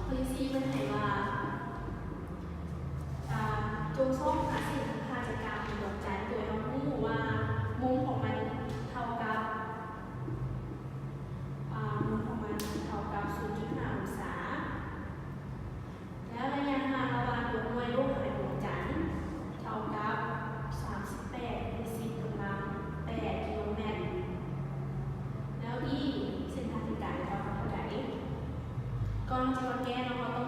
ຂໍ້ທີສີ່ເພິ່ນໃຫ້ວ່າ ອາ ຈົ່ງຊອກຫາເສັ້ນຜ່າສູນກາງຂອງດວງຈັນ ໂດຍເຮົາຮູ້ວ່າມຸມຂອງມັນເທົ່າກັບ ອາ ມຸມຂອງມັນເທົ່າກັບສູນຈຸດຫ້າອົງສາ ແລ້ວໄລຍະຫ່າງລະຫວ່າງດວງໜ່ວຍໂລກຫາດວງຈັນເທົ່າກັບສາມສິບແປດ ຫຼື ສິບກຳລັງແປດກິໂລແມັດ. ແລ້ວອີກ ເສັ້ນຜ່າສູນກາງເທົ່າກັບເທົ່າໃດ? ກ່ອນທີ່ຈະແກ້ເນາະ ເຮົາຕ້ອງ